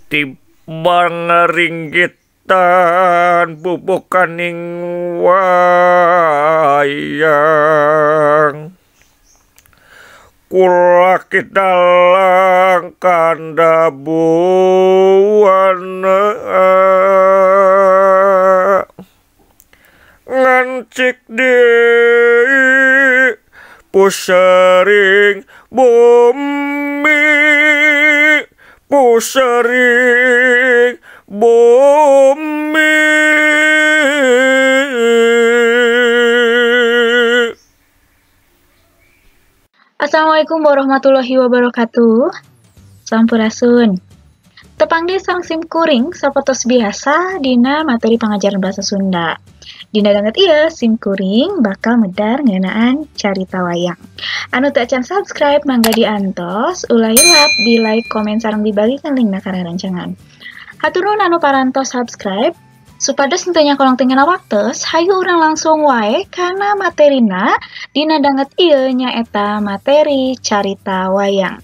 Tibang ringgitan bubukaning wayang. Kula dalang kanda buana ngancik di pusering bumi, pusering bumi. Assalamualaikum warahmatullahi wabarakatuh. Sampurasun. Tepang di sang simkuring sapertos biasa dina materi pengajaran bahasa Sunda. Dina danget ieu simkuring bakal medar ngeunaan carita wayang. Anu teu acan subscribe mangga diantos, ulah hilap di like, komen sareng dibagikan linkna ka rerencangan. Hatur nuhun anu parantos subscribe. Supados henteu nyakolong teu ngena waktos, hayu urang langsung wae kana materina dina danget ieu nyaeta materi carita wayang.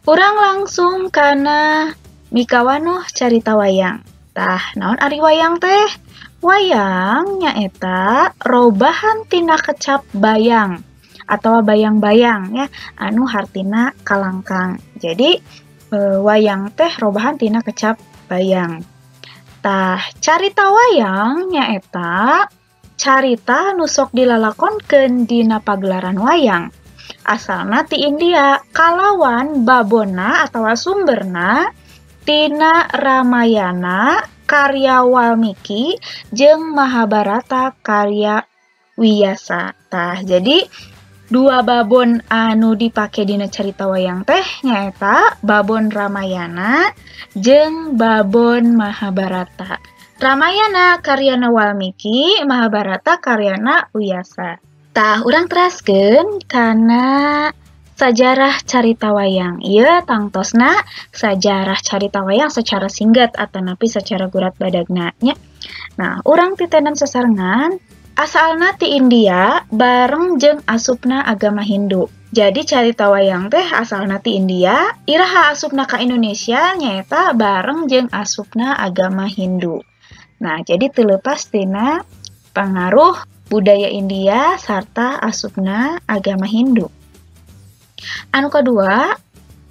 Urang langsung kana mikawanuh carita wayang. Tah, naon ari wayang teh? Wayang nyaeta robahan tina kecap bayang atau bayang-bayang ya, anu hartina kalangkang. Jadi wayang teh robahan tina kecap bayang. Tah, carita wayang nyaeta carita nu sok dilalakonkeun dina pagelaran wayang. Asalna ti India, kalawan babona atawa sumberna tina Ramayana karya Walmiki jeung Mahabharata karya Wiyasa. Tah, jadi dua babon anu dipake dina carita wayang teh nyaeta babon Ramayana jeung babon Mahabharata. Ramayana karyana Walmiki, Mahabharata karyana Wiyasa. Tah, urang teraskeun kana sajarah carita wayang. Ieu tangtosna sajarah carita wayang secara singkat atanapi secara gurat badagna nya. Nah, urang titenan sasarengan asalna ti India bareng jeung asupna agama Hindu. Jadi carita wayang teh asalna ti India, iraha asupna ka Indonesia nyaeta bareng jeung asupna agama Hindu. Nah, jadi teu leupas tina pangaruh budaya India sarta asupna agama Hindu. Anu kedua,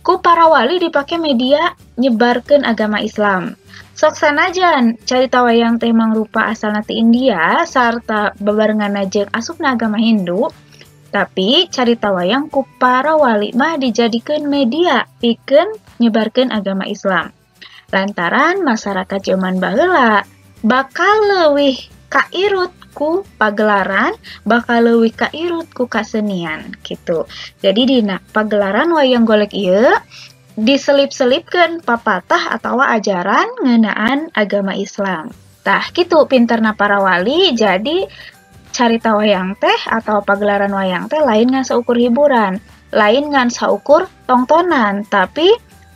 ku para wali dipake media nyebarkeun agama Islam. Sok sanajan carita wayang teh mangrupa asalna ti India sarta bebarenganna jeung asupna agama Hindu, tapi carita wayang ku para wali mah dijadikeun media pikeun nyebarkeun agama Islam. Lantaran masyarakat jaman baheula bakal leuwih kairut ku pagelaran, bakal leuwih kairut ku kasenian gitu. Jadi dina pagelaran wayang golek ieu diselip-selipkeun papatah atawa ajaran ngeunaan agama Islam. Tah kitu pinterna para wali, jadi carita wayang teh atau pagelaran wayang teh lain ngan saukur hiburan, lain ngan saukur tongtonan, tapi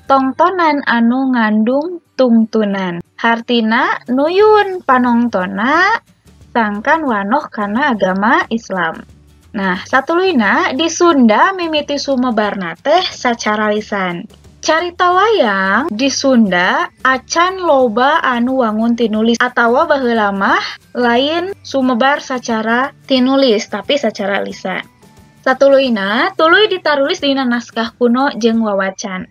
tongtonan anu ngandung tungtunan. Hartina nuyun panongtona sangkan wanoh kana agama Islam. Nah, satuluyna di Sunda mimiti sumebarna teh sacara lisan. Carita wayang di Sunda acan loba anu wangun tinulis atawa baheula mah lain sumebar sacara tinulis tapi sacara lisan. Satuluyna tuluy ditarulis dina naskah kuno jeung wawacan.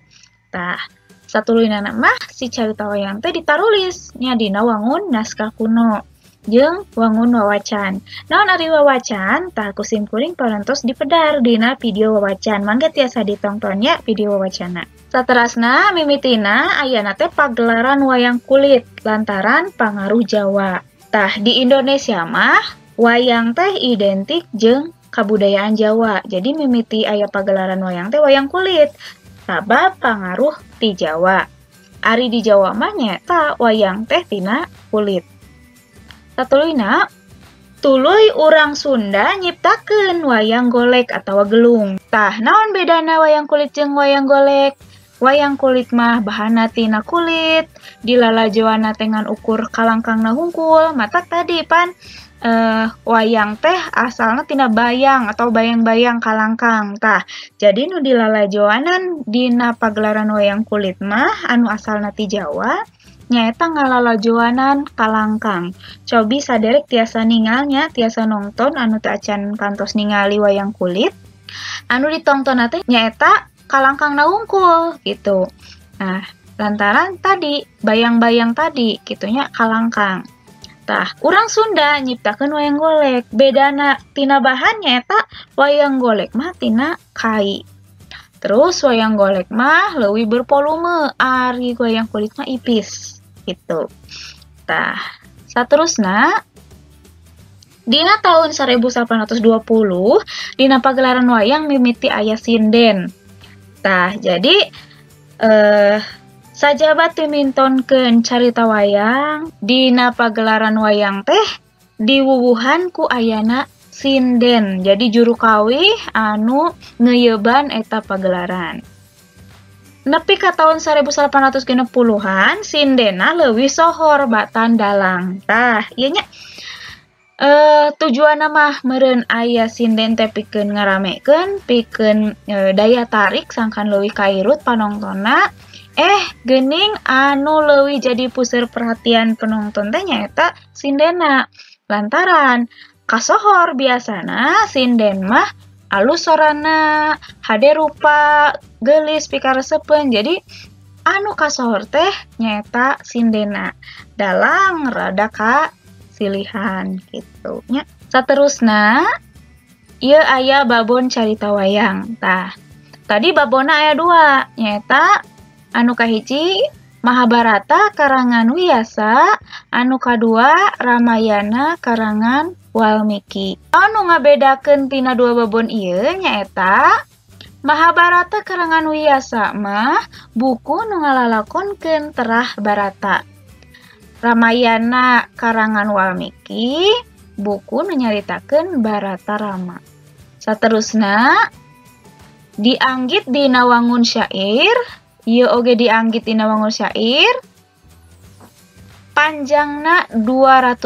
Tah, satuluyna mah si carita wayang teh ditarulis nya dina wangun naskah kuno jeung wangun wawacan. Naon ari wawacan? Tah ku simkuring parantos dipedar dina video wawacan. Mangga tiasa ditongton ya video wawacana. Saterasna mimitina ayana teh pagelaran wayang kulit lantaran pangaruh Jawa. Tah di Indonesia mah wayang teh identik jeung kabudayaan Jawa. Jadi mimiti aya pagelaran wayang teh wayang kulit sabab pangaruh ti Jawa. Ari di Jawa mah nyaeta wayang teh tina kulit. Satuluyna, tuluy urang Sunda nyiptakeun wayang golek atawa gelung. Tah, naon bedana wayang kulit jeung wayang golek? Wayang kulit mah bahanna tina kulit, dilalajoanna teh ngan ukur kalangkangna hungkul, matak tadi pan Wayang teh asalna tina bayang atau bayang-bayang kalangkang. Tah, jadi nu dilalajoanan dina pagelaran wayang kulit mah anu asalna ti Jawa nyaeta ngalalajoanan kalangkang. Cobi saderek tiasa ningalnya, tiasa nonton anu teu acan kantos ningali wayang kulit. Anu ditongtonna teh nyaeta kalangkangna wungkul gitu. Nah, lantaran tadi bayang-bayang tadi kitunya kalangkang. Tah, urang Sunda nyiptakeun wayang golek. Bedana tina bahan nyaeta wayang golek mah tina kai. Terus wayang golek mah leuwih bervolume, ari wayang kulit mah ipis gitu. Tah, saterusna dina tahun 1820 dina pagelaran wayang mimiti aya sinden. Tah, jadi sajaba timintonkeun carita wayang dina pagelaran wayang teh diwuwuhan ku ayana sinden. Jadi juru kawih anu ngeuyeban eta pagelaran. Nepi ka tahun 1860-an sindena leuwih sohor batan dalang. Tah, ieu nya tujuanna mah meureun aya sinden teh pikeun ngaramekeun, pikeun daya tarik sangkan leuwih kairut panongtonna. Geuning anu leuwih jadi puseur perhatian penonton teh nyaeta sindena. Lantaran kasohor biasana sinden mah alus sorana, hade rupa, geulis pikaresepeun. Jadi anu kasohor teh nyaeta sindena. Dalang rada ka silihan gitu nya. Saterusna ieu aya babon carita wayang. Tah, tadi babonna aya dua, nyaeta anu kahiji Mahabharata karangan Wiyasa, anu kadua Ramayana karangan Walmiki. Anu ngabedakeun tina dua babon ieu nyaeta Mahabharata karangan Wiyasa mah buku nu ngalalakonkeun terah Barata. Ramayana karangan Walmiki buku nu nyaritakeun Barata Rama. Saterusna dianggit dina wangun syair. Ieu oge dianggit dina wangun syair. Panjangna 200.000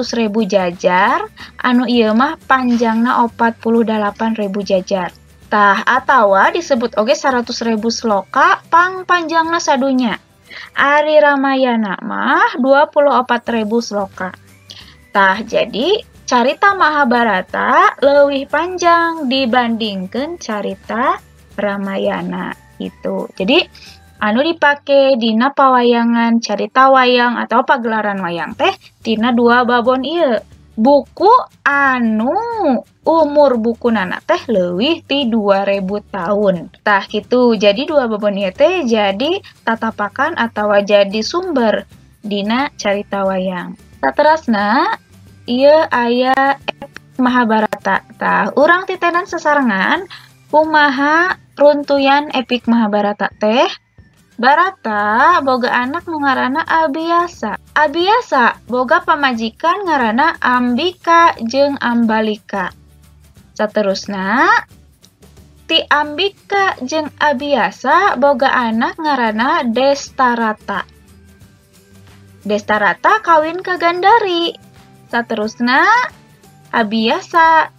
jajar, anu ieu mah panjangna 48.000 jajar. Tah, atawa disebut oge 100.000 sloka pang panjangna sadunya. Ari Ramayana mah 24.000 sloka. Tah, jadi carita Mahabharata leuwih panjang dibandingkeun carita Ramayana gitu. Jadi anu dipake dina pawayangan carita wayang atau pagelaran wayang teh tina dua babon ieu. Buku anu umur buku nana teh leuwih ti 2000 tahun. Tah kitu. Jadi dua babon ieu teh jadi tatapakan atawa jadi sumber dina carita wayang. Saterasna ieu aya Mahabharata. Tah, urang titenan sasarengan kumaha runtuyan epik Mahabharata teh. Barata boga anak nu ngaranna Abiyasa. Abiyasa boga pamajikan ngaranna Ambika jeung Ambalika. Saterusna ti Ambika jeung Abiyasa boga anak ngaranna Destarata. Destarata kawin ka Gandari. Saterusna Abiyasa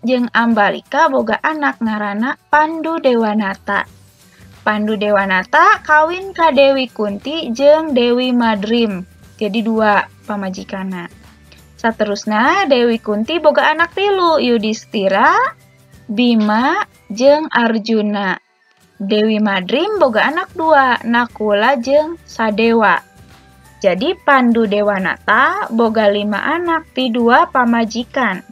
jeung Ambalika boga anak ngaranna Pandu Dewanata. Pandu Dewanata kawin ka Dewi Kunti jeung Dewi Madrim. Jadi dua pamajikana. Saterusna Dewi Kunti boga anak tilu, Yudhistira, Bima, jeung Arjuna. Dewi Madrim boga anak dua, Nakula jeung Sadewa. Jadi Pandu Dewanata boga 5 anak ti dua pamajikan.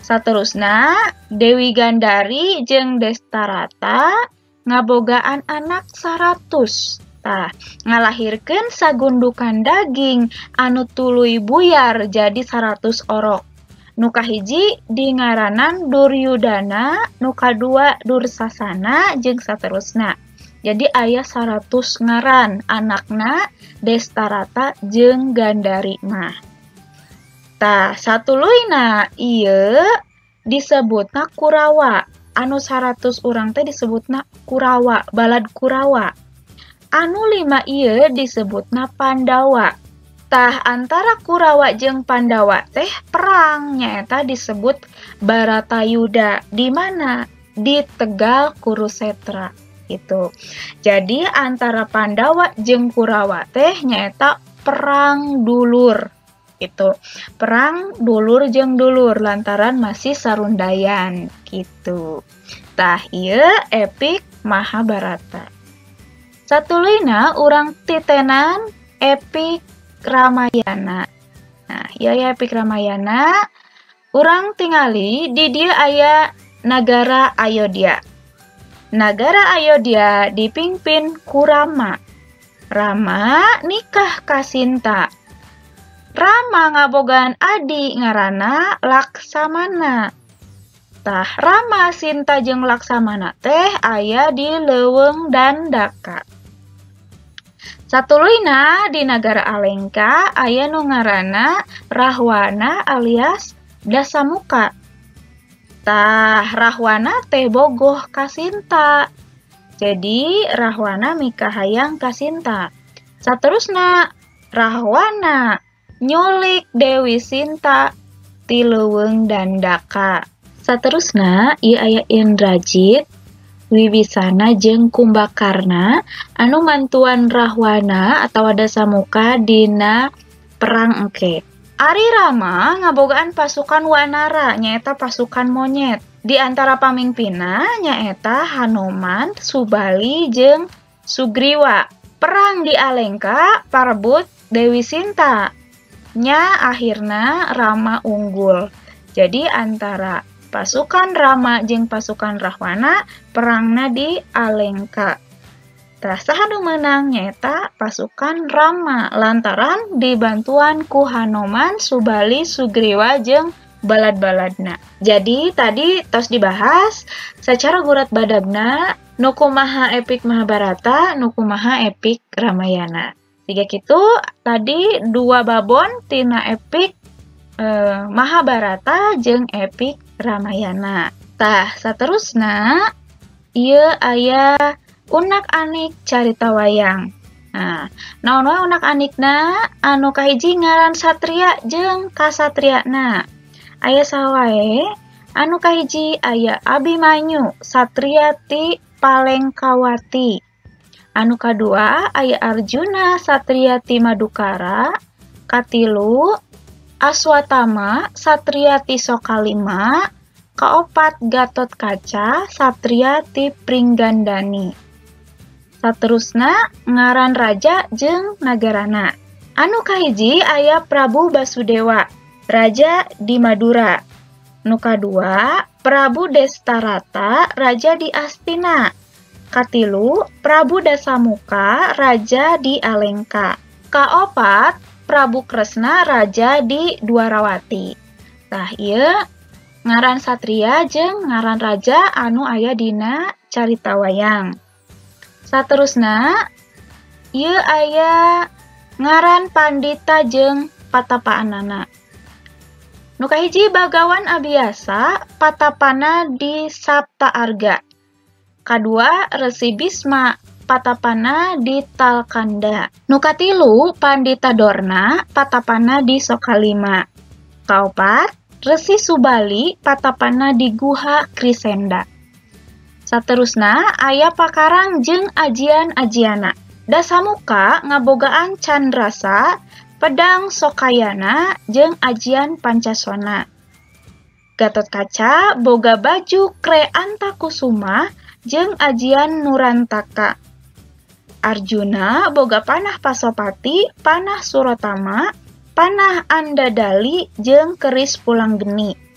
Saterusna Dewi Gandari jeung Destarata ngabogaan anak 100. Tah, ngalahirkeun sagundukan daging anu tuluy buyar jadi 100 orok. Nu kahiji dingaranan Duryudana, nu kadua Dursasana jeung saterusna. Jadi aya 100 ngaran anakna Destarata jeung Gandari mah. Tah, satuluyna ieu disebutna Kurawa. Anu 100 urang teh disebutna Kurawa, balad Kurawa. Anu 5 ieu disebutna Pandawa. Tah antara Kurawa jeung Pandawa teh perang nyaeta disebut Baratayuda. Di mana? Di Tegal Kurusetra gitu. Jadi antara Pandawa jeung Kurawa teh nyaeta perang dulur gitu. Perang dulur jeung dulur lantaran masih sarundayan gitu. Tah ieu epik Mahabharata. Satuluyna urang titenan epik Ramayana. Nah, ieu aya epik Ramayana. Urang tingali di dieu aya nagara Ayodhya. Nagara Ayodhya dipimpin ku Rama. Rama nikah ka Sinta. Rama ngabogaan adi ngaranna Laksamana. Tah Rama, Sinta jeung Laksamana teh aya di Leuweung Dandaka. Satuluyna di nagara Alengka aya nu ngaranna Rahwana alias Dasamuka. Tah Rahwana teh bogoh ka Sinta. Jadi Rahwana mikahayang ka Sinta. Saterusna Rahwana nyulik Dewi Sinta ti Leuweung Dandaka. Saterusna ieu aya Indrajit, Wibisana jeung Kumbakarna anu mantuan Rahwana atawa Dasamuka dina perang engke. Ari Rama ngabogaan pasukan Wanara nyaeta pasukan monyet. Di antara pamingpinna nyaeta Hanoman, Subali jeung Sugriwa. Perang di Alengka parebut Dewi Sinta. Nya akhirna Rama unggul. Jadi antara pasukan Rama jeung pasukan Rahwana perangna di Alengka. Tah saha nu meunang nyaeta pasukan Rama lantaran dibantuan ku Hanoman, Subali, Sugriwa jeung balad-baladna. Jadi tadi tos dibahas secara gurat badagna nu kumaha epik Mahabharata, nu kumaha epik Ramayana. Siga kitu tadi dua babon tina epik Mahabharata jeung epik Ramayana. Tah saterusna ieu aya unak-anik carita wayang. Nah, naon wae unak-anikna? Anu kahiji ngaran satria jeung kasatriana. Aya saha wae? Anu kahiji aya Abimanyu, satria ti Palengkawati. Anu kadua aya Arjuna, satria ti Madukara. Katilu Aswatama, satria ti Sokalima. Kaopat Gatotkaca, satria ti Pringgandani. Saterusna ngaran raja jeung nagarana. Anu kahiji aya Prabu Basudewa, raja di Madura. Nu kadua Prabu Destarata, raja di Astina. Katilu Prabu Dasamuka, raja di Alengka. Kaopat Prabu Kresna, raja di Dwarawati. Tah ieu ngaran satria jeung ngaran raja anu aya dina carita wayang. Saterusna ieu aya ngaran pandita jeung patapaanana. Nu kahiji Bagawan Abiyasa, patapana di Sapta Arga. Kadua Resi Bisma, patapana di Talkanda. Nu katilu Pandita Dorna, patapana di Sokalima. Kaopat Resi Subali, patapana di Guha Krisenda. Saterusna aya pakarang jeung ajian-ajiana. Dasamuka ngabogaan Candrasa, pedang Sokayana jeung ajian Pancasona. Gatotkaca boga baju Kre Antakusuma jeung ajian Nurantaka. Arjuna boga panah Pasopati, panah Surotama, panah Andadali jeung keris Pulang Geni.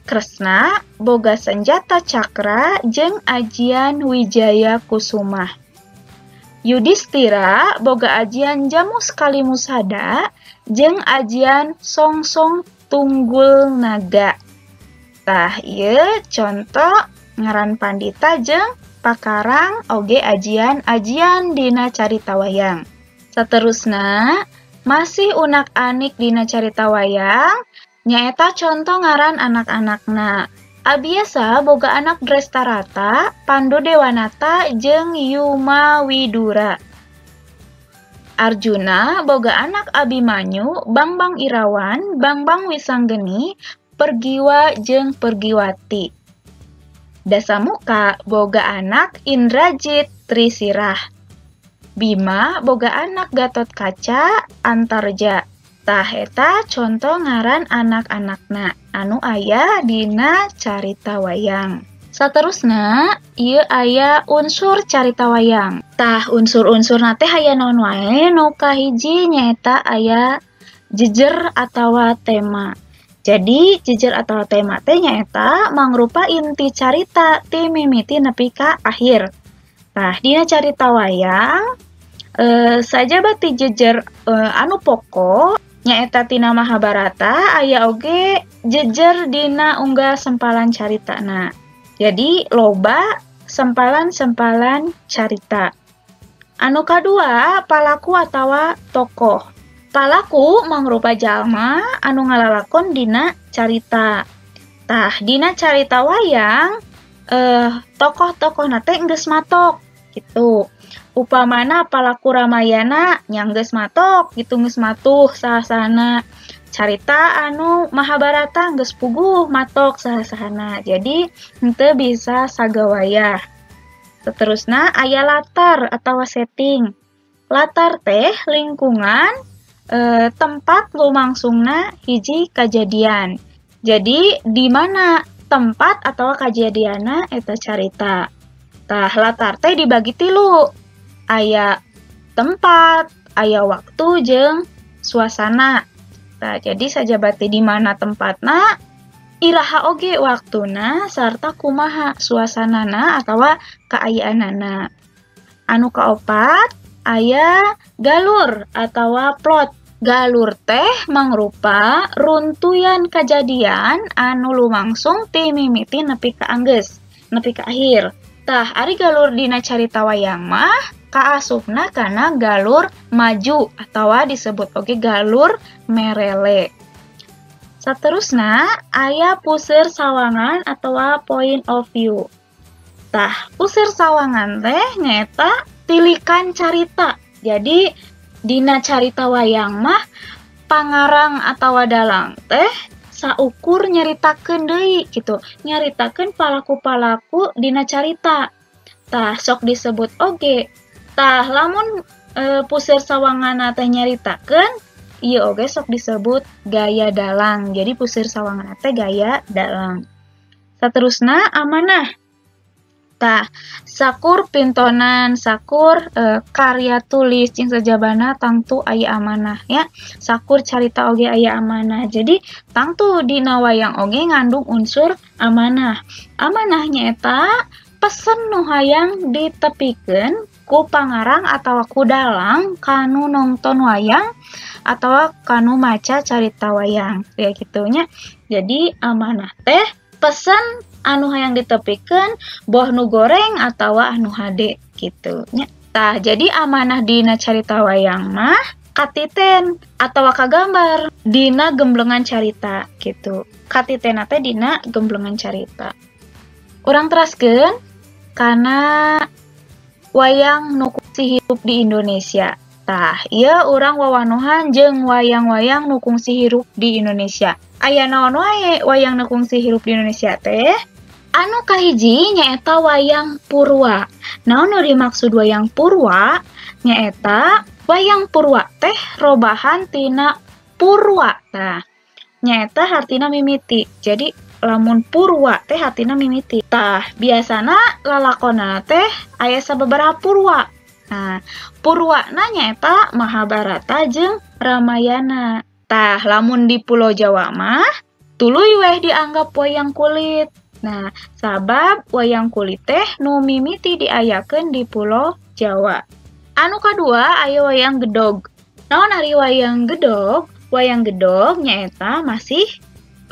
Kresna boga senjata cakra jeung ajian Wijaya Kusumah. Yudhistira boga ajian Jamus Kalimusada jeung ajian Songsong Tunggul Naga. Tah ieu conto ngaran pandita jeung pakarang oge ajian-ajian dina carita wayang. Saterusna masih unak-anik dina carita wayang nyaeta conto ngaran anak-anakna. Abiyasa boga anak Drestarata, Pandu Dewanata jeung Yuma Widura. Arjuna boga anak Abimanyu, Bangbang Irawan, Bangbang Wisanggeni, Pergiwa jeung Pergiwati. Dasamuka boga anak Indrajit Trisirah. Bima boga anak Gatot Kaca Antarja. Tah eta conto ngaran anak-anakna anu aya dina carita wayang. Saterusna ieu aya unsur carita wayang. Tah unsur-unsurna teh aya naon wae? Nu kahiji nyaeta aya jejer atawa tema. Jadi jejer atawa tema teh nyaeta mangrupa inti carita ti mimiti nepi ka akhir. Tah dina carita wayang sajaba ti jejer anu pokok nyaeta tina Mahabharata aya oge jejer dina unggal sempalan caritana. Jadi loba sempalan-sempalan carita. Anu kadua palaku atawa tokoh. Palaku mangrupa jalma anu ngalalakon dina carita. Tah dina carita wayang tokoh-tokohna teh geus matok gitu. Upamana palaku Ramayana nya geus matok gitu, geus matuh sahasana. Carita anu Mahabharata geus puguh matok sahasana. Jadi henteu bisa sagawayah. Seterusna aya latar atawa setting. Latar teh lingkungan tempat lumangsungna hiji kajadian. Jadi di mana tempat atawa kajadianna eta carita. Tah latar teh dibagi tilu. Aya tempat, aya waktu jeung suasana. Tah jadi sajabati di mana tempatna, iraha oge waktuna sarta kumaha suasanana atawa kaayaanana. Anu kaopat aya galur atawa plot. Galur teh mangrupa runtuyan kajadian anu lumangsung ti mimiti nepi ka anggeus, nepi ka akhir. Tah ari galur dina carita wayang mah kaasupna kana galur maju atawa disebut oge galur merele. Saterusna aya puseur sawangan atawa point of view. Tah puseur sawangan teh nyaeta tilikan carita. Jadi dina carita wayang mah pangarang atawa dalang teh saukur nyaritakeun deui gitu, nyaritakeun palaku-palaku dina carita. Tah sok disebut oge. Tah lamun puseur sawanganna teh nyaritakeun ieu oge sok disebut gaya dalang. Jadi puseur sawanganna teh gaya dalang. Saterusna amanah. Tah sakur pintonan, sakur karya tulis jeung sajabana tangtu aya amanah ya. Sakur carita oge aya amanah. Jadi tangtu dina wayang oge ngandung unsur amanah. Amanah nyaeta pesen nu hayang ditepikeun ku pangarang atawa ku dalang kanu nongton wayang atawa kanu maca carita wayang ya gitunya. Jadi amanah teh pesen anu hayang ditepikeun boh nu goreng atawa anu hade gitu nya. Tah jadi amanah dina carita wayang mah katiten atawa kagambar dina gemblengan carita gitu. Katitena teh dina gemblengan carita. Urang teraskeun kana wayang nu kungsi hirup di Indonesia. Tah ieu urang wawanuhan jeung wayang-wayang nu kungsi hirup di Indonesia. Aya naon wae wayang nu kungsi hirup di Indonesia teh? Anu kahiji nyaeta wayang purwa. Naon nu dimaksud wayang purwa? Nyaeta wayang purwa teh robahan tina purwa. Tah nyaeta hartina mimiti. Jadi lamun purwa teh hartina mimiti. Tah biasana lalakonna teh aya sababaraha purwa. Nah, purwana nyaeta Mahabharata jeung Ramayana. Tah lamun di Pulau Jawa mah tuluy weh dianggap wayang kulit. Nah, sabab wayang kulit teh nu mimiti diayakeun di Pulau Jawa. Anu kadua aya wayang gedog. Naon ari wayang gedog? Wayang gedog nyaeta masih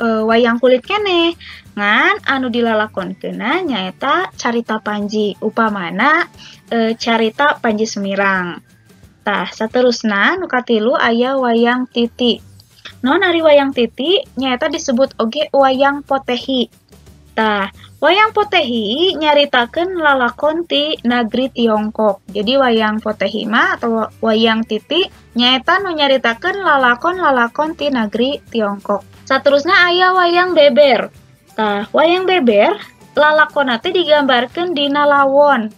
wayang kulit keneh. Ngan anu dilalakonkeunna nyaeta carita Panji, upamana carita Panji Semirang. Tah saterusna nu katilu aya wayang titi. Naon ari wayang titi? Nyaeta disebut oge wayang potehi. Tah, Wayang potehi nyaritakeun lalakon ti nagri Tiongkok. Jadi wayang potehi mah atau wayang titi nyaeta nu nyaritakeun lalakon-lalakon ti nagri Tiongkok. Saterusna aya wayang beber. Tah, wayang beber lalakonna teh digambarkeun dina lawon,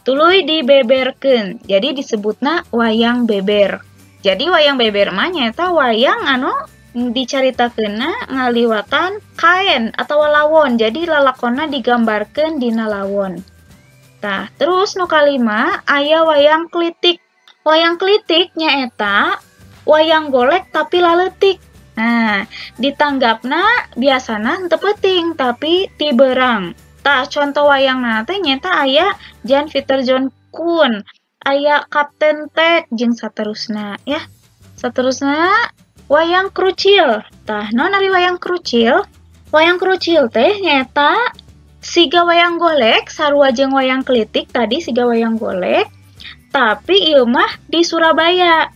tuluy dibeberkeun. Jadi disebutna wayang beber. Jadi wayang beber mah nyaeta wayang anu dicaritakeunna ngaliwatan kaen atau lawon. Jadi lalakonna digambarkeun dina lawon. Tah, terus nu kalima aya wayang klitik. Wayang klitik nyaeta wayang golek tapi laleutik. Nah, ditanggapna biasana henteu peuting tapi tiberang. Tah, contoh wayangna teh nyaeta aya Jan Peter John Kun, aya Kapten Tek jeung saterusna ya. Saterusna wayang krucil. Tah, naon ari wayang krucil? Wayang krucil teh nyaeta siga wayang golek sarua jeung wayang klitik tadi siga wayang golek, tapi ieu mah di Surabaya.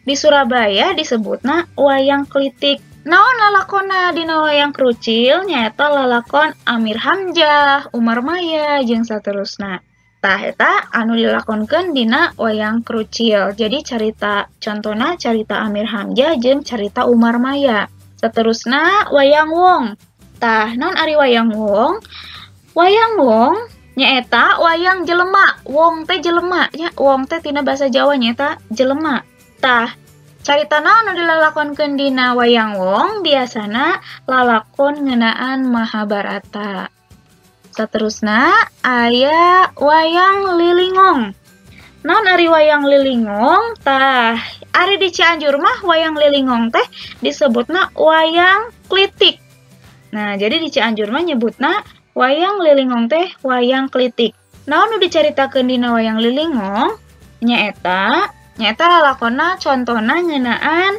Di Surabaya disebutna wayang klitik. Naon lalakonna dina wayang krucil nyaeta lalakon Amir Hamzah, Umar Maya jeung saterusna. Tah eta anu dilakonkeun dina wayang krucil. Jadi carita contona carita Amir Hamzah jeung carita Umar Maya. Saterusna wayang wong. Tah naon ari wayang wong? Wayang wong nyaeta wayang jelema. Wong teh jelema nya, wong teh tina bahasa Jawa nyaeta jelema. Tah carita naon anu dilalakonkeun dina wayang wong biasana lalakon ngeunaan Mahabharata. Saterusna aya wayang lilingong. Naon ari wayang lilingong? Tah, ari di Cianjur mah wayang lilingong teh disebutna wayang klitik. Nah, jadi di Cianjur mah nyebutna wayang lilingong teh wayang klitik. Naon nu dicaritakeun dina wayang lilingong? Nyaeta lalakonna contona ngeunaan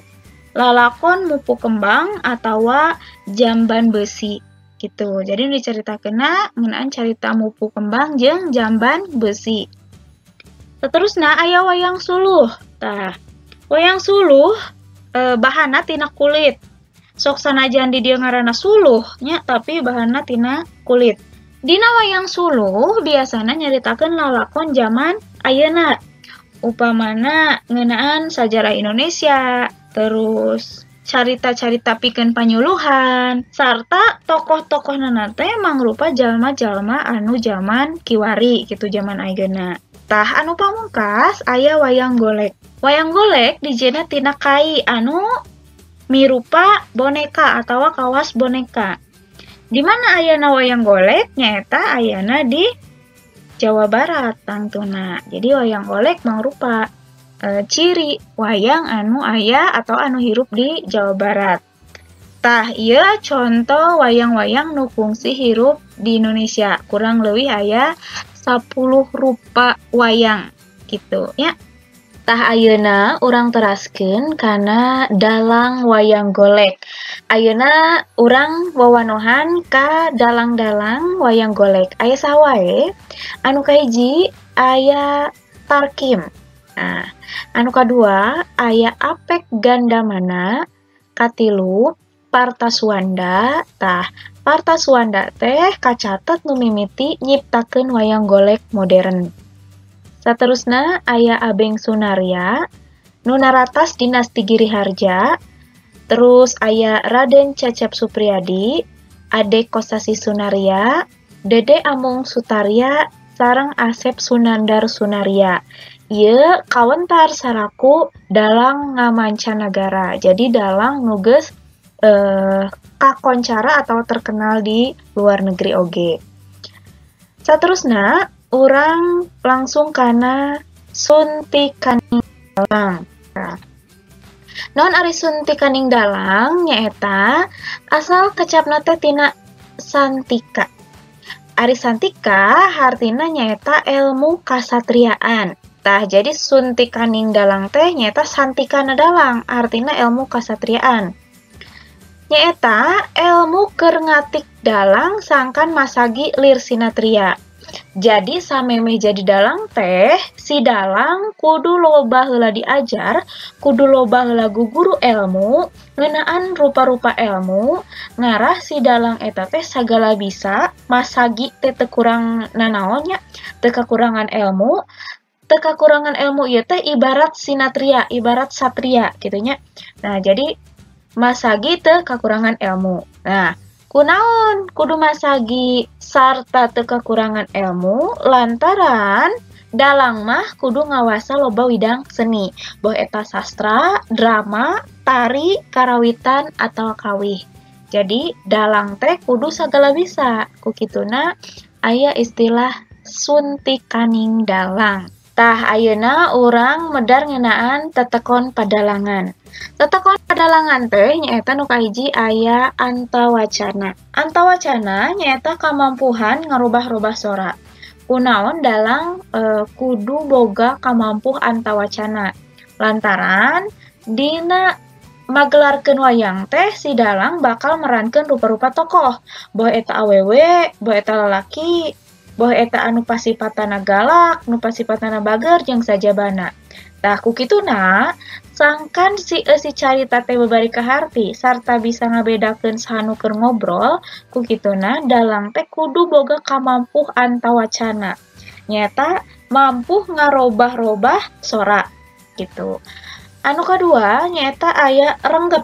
lalakon mupu kembang atawa jamban besi. Gitu. Jadi diceritakeunna ngeunaan carita mupu kembang jeung jamban besi. Seterusna aya wayang suluh. Tah, wayang suluh bahanna tina kulit. Sok sanajan di dieu ngaranna suluh nya, tapi bahanna tina kulit. Dina wayang suluh biasana nyaritakeun lalakon jaman ayeuna. Upamana ngeunaan sajarah Indonesia, terus carita-carita pikeun panyuluhan, sarta tokoh-tokohna teh mangrupa jalma-jalma anu jaman kiwari gitu, jaman ayeuna. Tah anu pamungkas aya wayang golek. Wayang golek dijieunna tina kai anu mirupa boneka atawa kawas boneka. Di mana ayana wayang golek? Nyaeta ayana di Jawa Barat tangtuna. Jadi wayang golek mangrupa ciri wayang anu aya atau anu hirup di Jawa Barat. Tah ieu contoh wayang-wayang nu kungsi hirup di Indonesia. Kurang leuwih aya 10 rupa wayang gitu ya. Tah ayeuna urang teraskeun kana dalang wayang golek. Ayeuna urang wawanohan ka dalang-dalang wayang golek. Aya saha wae? Anu kahiji aya Tarkim. Nah, anu kadua aya Apek Gandamana, katilu Partaswanda. Tah, Partaswanda teh kacatet nu mimiti nyiptakeun wayang golek modern. Saterusna aya Abeng Sunarya, nu naratas dinasti Giriharja. Terus aya Raden Cecep Supriyadi, Ade Kosasi Sunarya, Dede Amung Sutarya, sareng Asep Sunandar Sunarya. Ieu kawentar saraku dalang ngamancanagara. Jadi dalang nu geus kakoncara atau terkenal di luar negeri oge. Saterusna urang langsung kana suntikaning dalang. Nah, naon ari suntikaning dalang nyaeta asal kecapna teh tina santika. Ari santika hartina nyaeta ilmu kasatriaan. Tah, jadi suntikaning dalang teh nyaeta santikana dalang, artina ilmu kasatriaan. Nyaeta ilmu keur ngatik dalang sangkan masagi lir sinatria. Jadi samemeh jadi dalang teh, si dalang kudu loba heula diajar, kudu loba heula guguru elmu, ngeunaan rupa-rupa elmu, ngarah si dalang eta teh sagala bisa, masagi teh teu kurang nanaon nya, teu kakurangan elmu. Teu kakurangan elmu ieu teh ibarat sinatria, ibarat satria kitu nya. Nah, jadi masagi teu kakurangan elmu. Nah, kunaon kudu masagi sarta teu kakurangan elmu lantaran dalang mah kudu ngawasa loba widang seni, boh eta sastra, drama, tari, karawitan atau kawih. Jadi dalang teh kudu sagala bisa. Ku kituna aya istilah suntikaning dalang. Tah ayeuna urang medar ngeunaan tetekon padalangan. Tetekon padalangan teh nyaeta nu kahiji aya antawacana. Antawacana nyaeta kamampuhan ngarubah-rubah sora. Kunaon dalang kudu boga kamampuh antawacana. Lantaran dina magelarkeun wayang teh si dalang bakal merankeun rupa-rupa tokoh, boh eta awewe, boh eta lalaki, boh eta anu pasipatana galak, nu pasipatana bager jeung sajabana. Tah ku kituna sangkan si eusi carita teh babari kaharti sarta bisa ngabedakeun saha nu keur ngobrol, ku kituna dalang teh kudu boga kamampuh antawacana. Nyaeta mampu ngarobah-robah sora gitu. Anu kadua nyaeta aya renggep.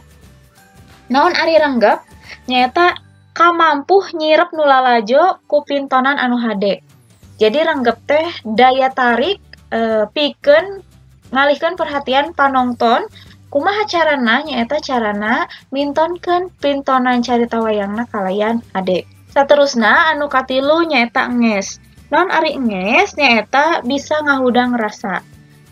Naon ari renggep? Nyaeta kamampuh nyirep nu lalajo ku pintonan anu hade. Jadi renggep teh daya tarik pikeun ngalihkeun perhatian panonton. Kumaha carana? Nyaeta carana mintonkeun pintonan carita wayangna kalayan hade. Saterusna anu katilu nyaeta nges. Naon ari nges? Nyaeta bisa ngahudang rasa.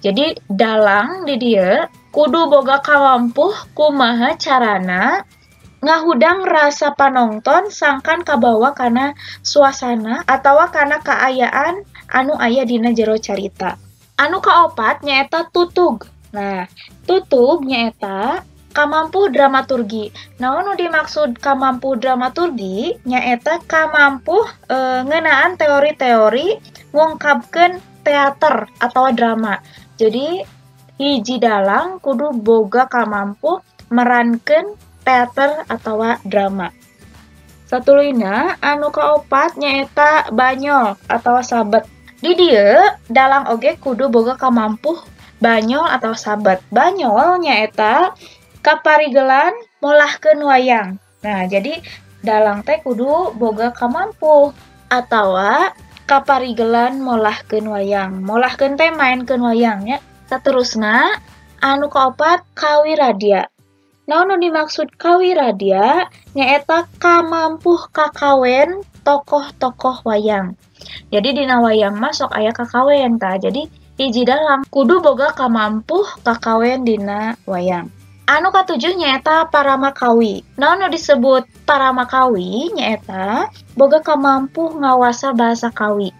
Jadi dalang di dieu kudu boga kamampuh kumaha carana ngahudang rasa panonton sangkan kabawa kana suasana atawa kana kaayaan anu aya dina jero carita. Anu kaopat nyaeta tutug. Nah, tutug nyaeta kamampuh dramaturgi. Naon nu dimaksud kamampuh dramaturgi? Nyaeta kamampuh ngeunaan teori-teori ngungkapkeun teater atau drama. Jadi hiji dalang kudu boga kamampuh merankeun teater atau drama. Satuluyna anu kaopat nyaeta banyol atau sabet. Di dieu dalang oge kudu boga kamampuh banyol atau sabet. Banyol nyaeta kaparigelan molahkeun wayang. Nah, jadi dalang teh kudu boga kamampuh atawa kaparigelan molahkeun wayang. Molahkeun teh mainkeun wayang nya. Saterusna anu kaopat kawiradya. Naon nu dimaksud kawiradya? Nyaeta kamampuh kakawen tokoh-tokoh wayang. Jadi dina wayang mah sok aya kakawen tah. Jadi hiji dalang kudu boga kamampuh kakawen dina wayang. Anu katujuh nyaeta paramakawi. Naon nu disebut paramakawi? Nyaeta boga kamampuh ngawasa bahasa kawi.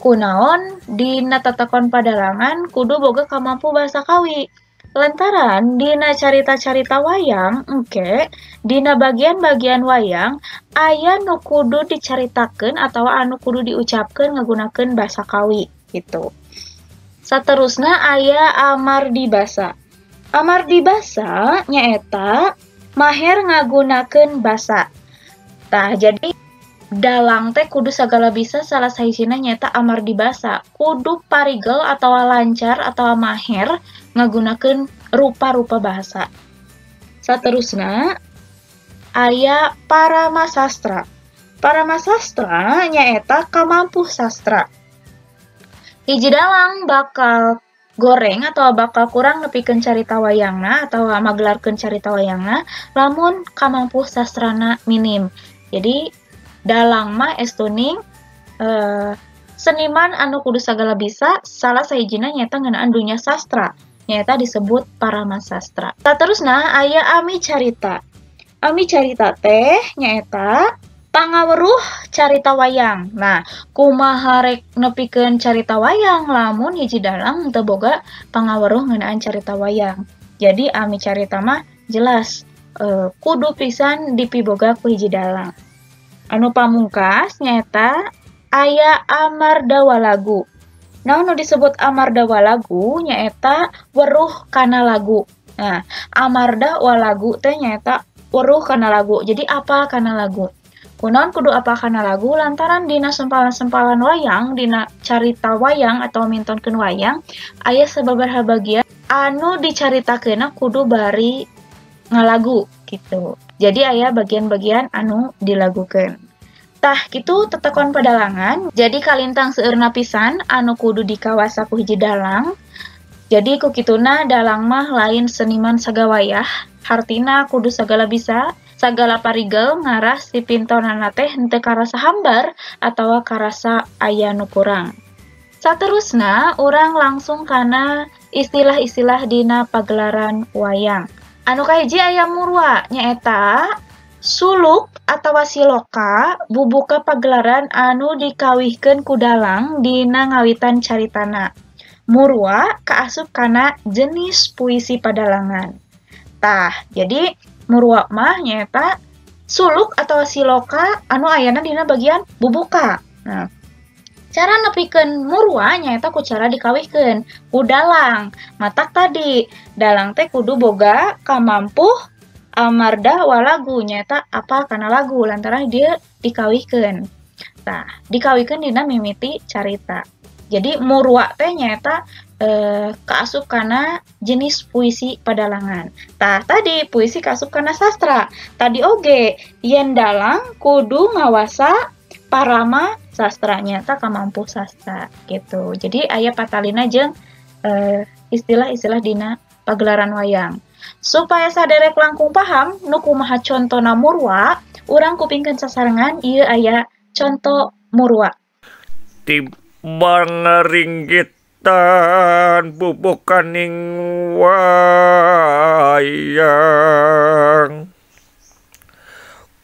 Kunaon dina tetekon padalangan kudu boga kamampuh bahasa kawi. Lantaran dina carita-carita wayang engke dina bagian-bagian wayang aya nu kudu dicaritakeun atawa anu kudu diucapkeun ngagunakeun bahasa kawi gitu. Saterusna aya amardi basa. Amardi basa nyaeta maher ngagunakeun basa. Tah, jadi dalang teh kudu sagala bisa salah sahijina nyaeta amardi basa. Kudu parigel atawa lancar atawa maher ngagunakeun rupa-rupa bahasa. Saterusna aya paramasastra. Paramasastra nyaeta kamampuh sastra. Hiji dalang bakal goreng atau bakal kurang nepikeun carita wayangna atau magelarkeun carita wayangna lamun kamampuh sastrana minim. Jadi dalang mah estuning seniman anu kudu sagala bisa salah sahijina nyaeta ngeunaan dunya sastra, nyaeta disebut paramasastra. Saterusna aya ami carita. Ami carita teh nyaeta pangaweruh carita wayang. Nah, kumaha rek nepikeun carita wayang lamun hiji dalang teu boga pangaweruh ngeunaan carita wayang. Jadi ami carita mah jelas kudu pisan dipiboga ku hiji dalang. Anu pamungkas nyaeta aya amarda walagu. Naon nu disebut amarda walagu nyaeta weruh kana lagu. Nah, amarda walagu teh nyaeta weruh kana lagu. Jadi apa kana lagu? Kunaon kudu apa kana lagu lantaran dina sempalan-sempalan wayang, dina carita wayang atau mintonkeun wayang aya sababaraha bagian anu dicaritakeunna kudu bari ngalagu gitu. Jadi aya bagian-bagian anu dilagukeun. Tah kitu tetekon pedalangan. Jadi kalintang seueurna pisan anu kudu dikawasa ku hiji dalang. Jadi ku kituna dalang mah lain seniman sagawayah, hartina kudu sagala bisa, sagala parigel ngarah si pintonana teh henteu karasa hambar atawa karasa aya nu kurang. Saterusna urang langsung kana istilah-istilah dina pagelaran wayang. Anu kahiji aya murwa nyaeta suluk atawa siloka bubuka pagelaran anu dikawihkeun ku dalang dina ngawitan caritana. Murwa kaasup kana jenis puisi padalangan. Tah, jadi murwa mah nyaeta suluk atau siloka anu ayana dina bagian bubuka. Nah, cara nepikeun murwa nyaeta ku cara dikawihkeun ku dalang. Matak tadi dalang teh kudu boga kamampuh amarda walagu nyaeta apa kana lagu lantaran dia dikawihkeun. Tah, dikawihkeun dina mimiti carita. Jadi murwa teh nyaeta kaasup kana jenis puisi padalangan. Tah tadi puisi kaasup kana sastra. Tadi oge yen dalang kudu ngawasa parama sastra nyaeta kamampu sastra gitu. Jadi aya patalina jeung istilah-istilah dina pagelaran wayang. Supaya saderek langkung paham nu kumaha contona murwa, urang kupingkeun sasarengan ieu aya conto murwa. Tibang ringgitan bubukaning wayang,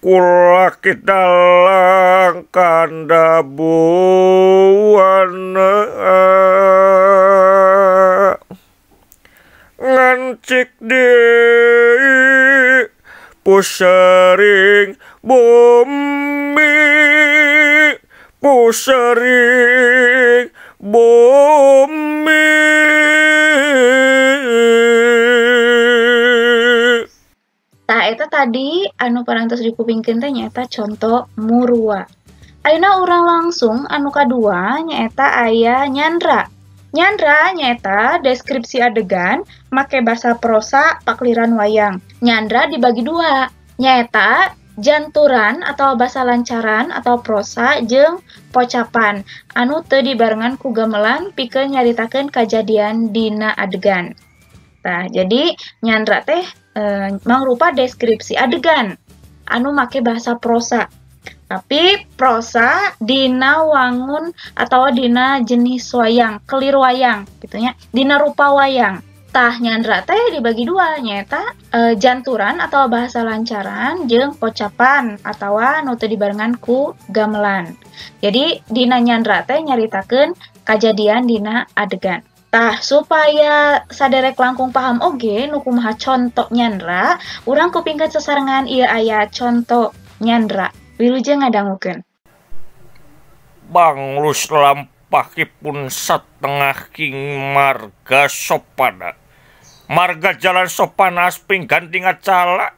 kula dalang kanda buana, ngancik di pusering bumi, pusering bumi. Tah eta tadi anu parantos dikupingkeun teh nyaeta conto murwa. Ayeuna urang langsung anu kadua nyaeta aya nyandra. Nyandra nyaeta deskripsi adegan make basa prosa pakliran wayang. Nyandra dibagi dua, nyaeta janturan atau basa lancaran atau prosa jeung pocapan anu teu dibarengan ku gamelan pikeun nyaritakeun kajadian dina adegan. Tah, jadi nyandra teh mangrupa deskripsi adegan anu make bahasa prosa. Tapi prosa dina wangun atau dina jenis wayang, kelir wayang gitu nya, dina rupa wayang. Tah nyandra teh dibagi dua nyaeta janturan atau bahasa lancaran jeung pocapan atawa nu teu dibarengan ku gamelan. Jadi dina nyandra teh nyaritakeun kajadian dina adegan. Tah supaya saderek langkung paham oge nu kumaha conto nyandra, urang kupingkeun sasarengan ieu aya conto nyandra. Wilujeng ngadangukeun. Banglus lampahipun satengah king marga sopana. Marga jalan sopana asping ganti ngacala.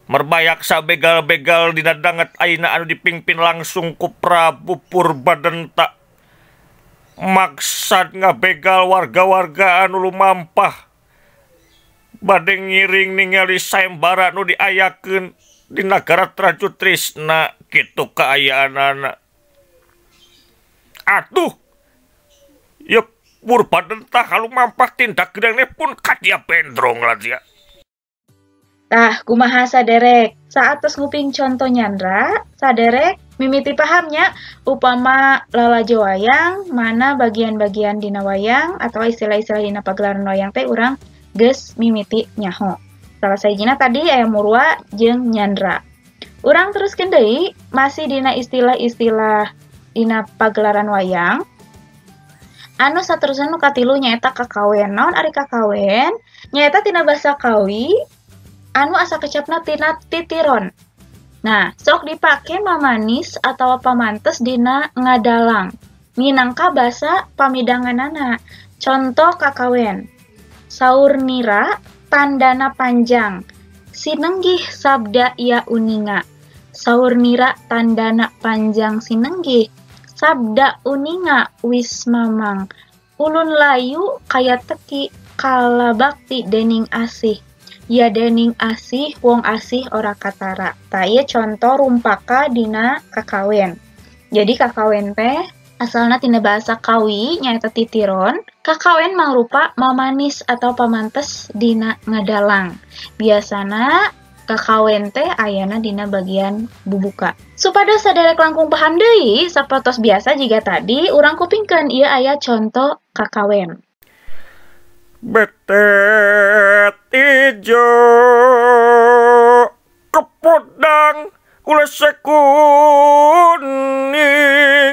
Merbayaksa begal-begal dina danget ayeuna anu dipimpin langsung ku Prabu Purbadenta. Maksad ngabegal warga-warga anu lumampah. Bade ngiring ningali sayembara nu diayakeun di nagara Trajutrisna kitu kaayaanana. Atuh, ya Purbadenta kalumampah tindak gedangne pun kadia bendrong lah dia. Tah, kumaha saderek? Saat tos nguping conto nyandra, saderek mimiti pahamnya upama lalajo wayang, mana bagian-bagian dina wayang atau istilah-istilah dina pagelaran wayang teh urang geus mimiti nyaho. Salah sahijina tadi aya murwa jeung nyandra. Urang teruskeun deui masih dina istilah-istilah dina pagelaran wayang. Anu saterusna nu katilu nyaeta kakawen. Naon ari kakawen? Nyaeta tina basa Kawi anu asa kecapna tina titiron. Nah, sok dipake mamanis atawa pamantes dina ngadalang. Minangka basa pamidanganana. Contoh kakawen. Saur nira tandana panjang. Sinenggih sabda ia uninga. Saur nira tandana panjang sinenggih sabda uninga wis mamang. Ulun layu kaya teki kala bakti dening asih. Ya dening asih wong asih ora katara. Tah ieu contoh rumpaka dina kakawen. Jadi kakawen teh asalna tina bahasa Kawi nyaeta titiron. Kakawen mangrupa mamanis atau pamantes dina ngadalang. Biasana kakawen teh ayana dina bagian bubuka. Supados saderek langkung paham deui sapertos biasa jiga tadi urang kupingkeun ieu aya contoh kakawen. Betet ijo kepodang ulese kuning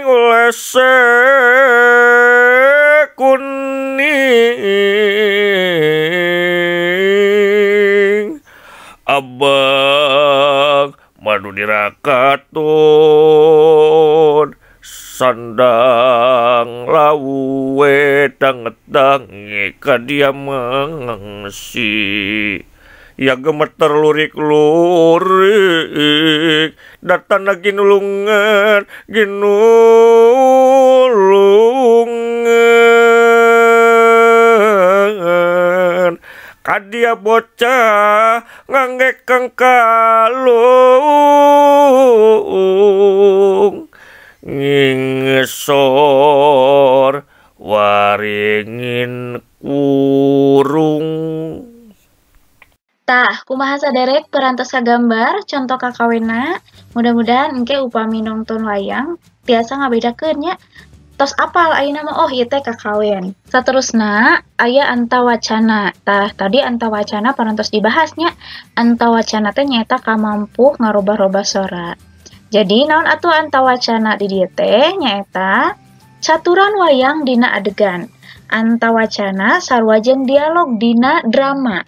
ulese kuning abang madu dirakaton sandang lawe danget-dange kadia mengsi ya gemeter lurik-lurik datana ginulungan ginulungan kadia bocah ngangge kang kalung ngingesor waringin kurung. Tah, kumaha saderek perantos kagambar contoh kakawena. Mudah-mudahan engke upami nongton wayang tiasa ngabedakeun nya. Tos apal ayeuna mah oh ieu teh kakawen. Saterusna aya antawacana. Tah, tadi antawacana parantos dibahas nya. Antawacana teh nyaeta kamampuh ngarobah-robah sora. Jadi naon atuh antawacana di dieu teh nyaeta caturan wayang dina adegan. Antawacana sarua jeung dialog dina drama.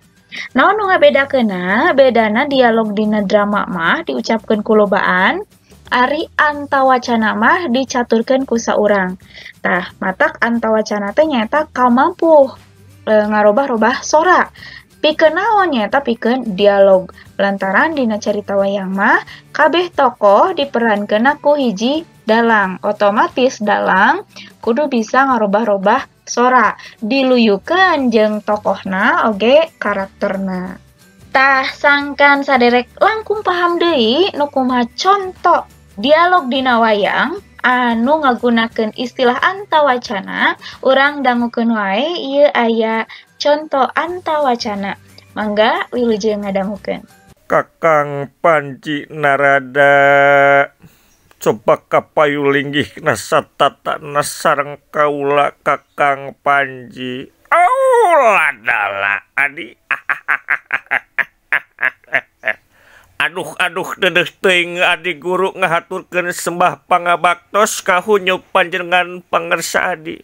Naon nu ngabedakeunna? Bedana dialog dina drama mah diucapkeun ku lobaan, ari antawacana mah dicaturkeun ku saurang. Tah, matak antawacana teh nyaeta kamampuh ngarobah-robah sora. Pikeun naon nyaeta pikeun dialog. Lantaran dina carita wayang mah kabeh tokoh diperankeun ku hiji dalang. Otomatis dalang kudu bisa ngarobah-robah sora, diluyukeun jeung tokohna oge karakterna. Tah, sangkan saderek langkung paham deui nu kumaha conto dialog dina wayang anu ngagunakeun istilah antawacana, urang dangukeun wae ieu aya conto antawacana. Mangga wilujeng ngadangukeun. Kakang Panji Narada coba kapayu linggih nasatata nasareng kaula Kakang Panji. Auladala adi. Aduh aduh dedeh teuing adi guru ngahaturkeun sembah pangabaktos kahunyu panjenengan pangersa adi.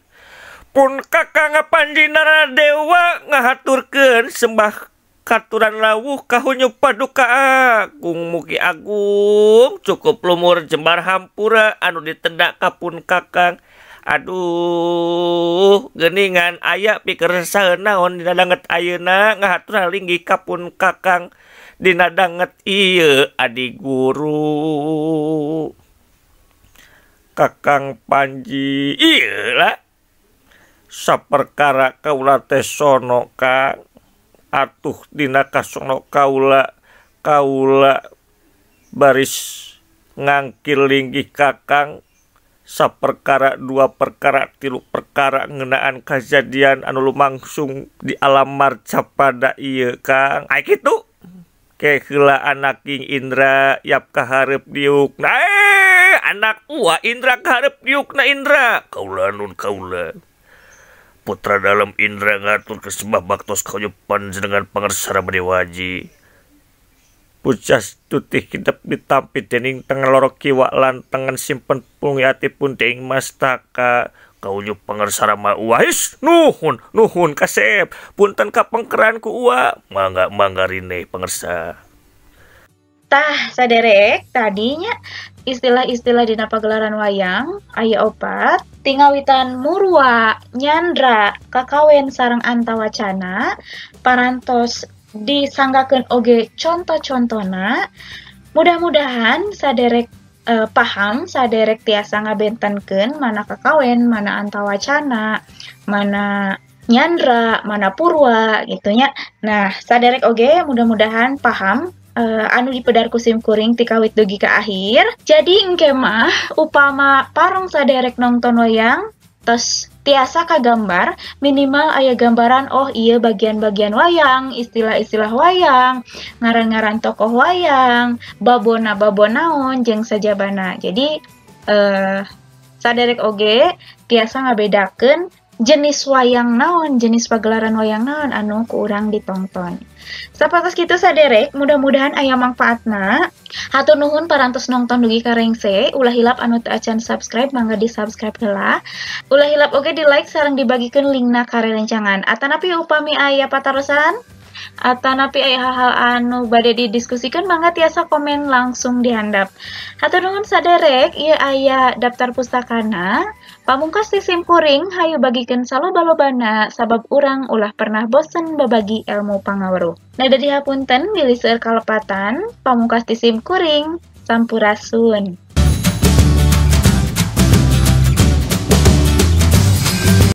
Pun Kakang Panji Naradewa ngahaturkeun sembah katuran lawuh kahunyu paduka agung mugi agung cukup lumur jembar hampura anu ditedak kapun Kakang. Aduh geuningan aya pikeun naon dina danget ayeuna ngahatur linggih kapun Kakang dina danget ieu adi guru. Kakang Panji ieu lah saperkara kaula teh sono Kang. Atuh dina kasono kaula kaula baris ngangkil linggih Kakang saperkara dua perkara tilu perkara ngeunaan kajadian anu lumangsung di alam marcapada ieu Kang. Ai kitu ke heula anak King Indra yap kahareup diuk. Nah, anak ua Indra kahareup diukna Indra. Kaula nun kaula. Putra dalam Indra ngatur kesembah baktos kayu panjenengan pangersara Dewaji. Pujas tutih kidep ditampi dening tengen loro kiwa lan tengen simpen pungi atipun dening mastaka. Kauyu pangersara ma wahis nuhun nuhun kasep punten kapengkeran ku ua mangga mangga rine pangersa. Tah saderek tadinya istilah-istilah dina pagelaran wayang aya opat tingawitan murwa, nyandra, kakawen sareng antawacana, parantos disanggakeun oge conto-contona. Mudah-mudahan saderek paham, saderek tiasa ngabentenkeun mana kakawen, mana antawacana, mana nyandra, mana purwa gitu nya. Nah, saderek oge mudah-mudahan paham anu dipedar ku sim kuring ti kawit dugi ka akhir. Jadi engke mah upama pareng saderek nonton wayang tos tiasa kagambar, minimal aya gambaran oh iya bagian-bagian wayang, istilah-istilah wayang, ngaran-ngaran tokoh wayang, babona-babon naon jeung sajabana. Jadi saderek oge tiasa ngabedakeun jenis wayang naon, jenis pagelaran wayang naon anu ku urang ditonton. Sapatos kitu saderek, mudah-mudahan aya mangfaatna. Hatur nuhun parantos nonton dugi ka rengse, ulah hilap anu teu acan subscribe mangga di-subscribe heula. Ulah hilap oge di-like sareng dibagikeun linkna ka rerencangan. Atanapi upami aya patarosan, atanapi aya hal-hal anu bade didiskusikeun mangga tiasa komen langsung dihandap. Hatur nuhun saderek, ieu aya daftar pustakana. Pamungkas ti sim kuring hayu bagikeun saloba-lobana sabab urang ulah pernah bosen babagi ilmu pangaweruh. Nah dari hapunten bilih seueur kalepatan, pamungkas ti sim kuring, sampurasun.